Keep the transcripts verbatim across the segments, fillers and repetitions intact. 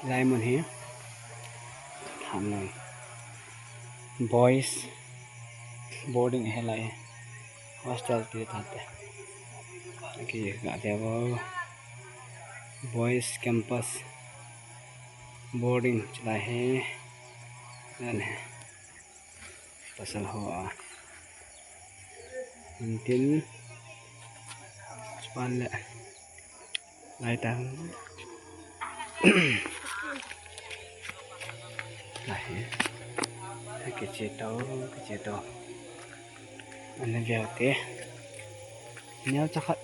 Lai hmun hi Thanlon boys boarding hi lai, hostel ti ta te. Aki ka te bo boys campus boarding chu lai hi. Lai hi. Pasal ho a. An tin. Span le. Lai ta. Lai. Kichi to, kichi to. An le viau te. Neo cha khat.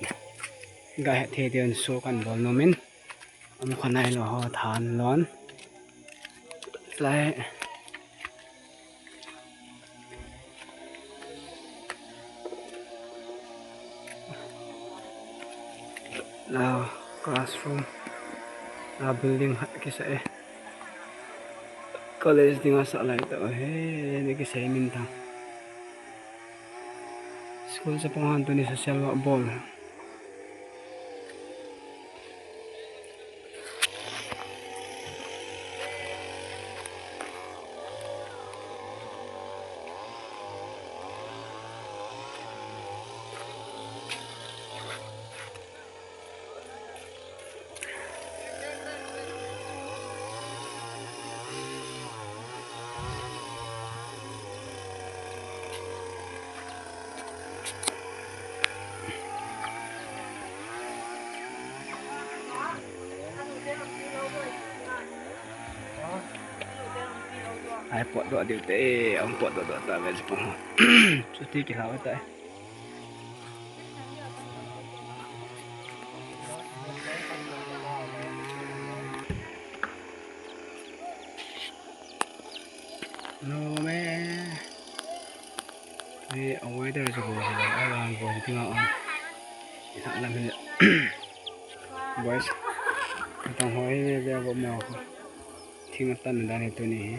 Ga he the te an su kan bol numin. Am khanai lo ho Thanlon. Lai. La classroom. La building khat kisa e. College dinga sa lai ta he, ni kisa e min ta. School chapang han tu ni social work bol. Ai, pawt dawh deu te, an pawt dawh dawh ta ve chu pawh. Chuti ki hlau ta. No me. Ni a weather chu bo hi, a ran bo hi tinga on. Ni thak lam hi. Boys. Tang ho hi ve ve bo mo. Thing a tan dan hi tu ni hi.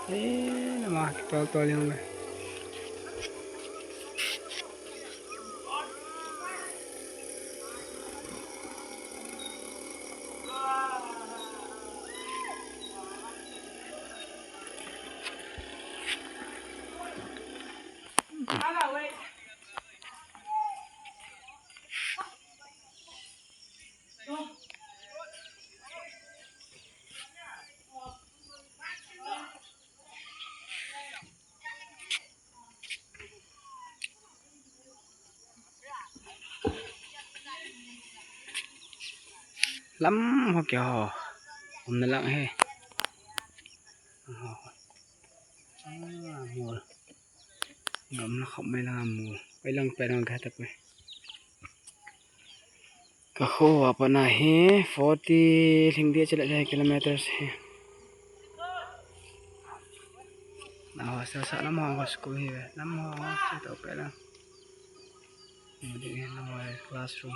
Eh, nama ki tol tol yang le. Lam ho kya ho. Umna lang he. Ah, mol. Lam la khop mai la mol. Pai lang, pai lang ka ta pai. Ka khuo a pana hi forty hling dia chila kilometers hi. Na ho sa sa lam ho school hi ve. Lam ho sa to pe la. Mo ding hi lam ho classroom.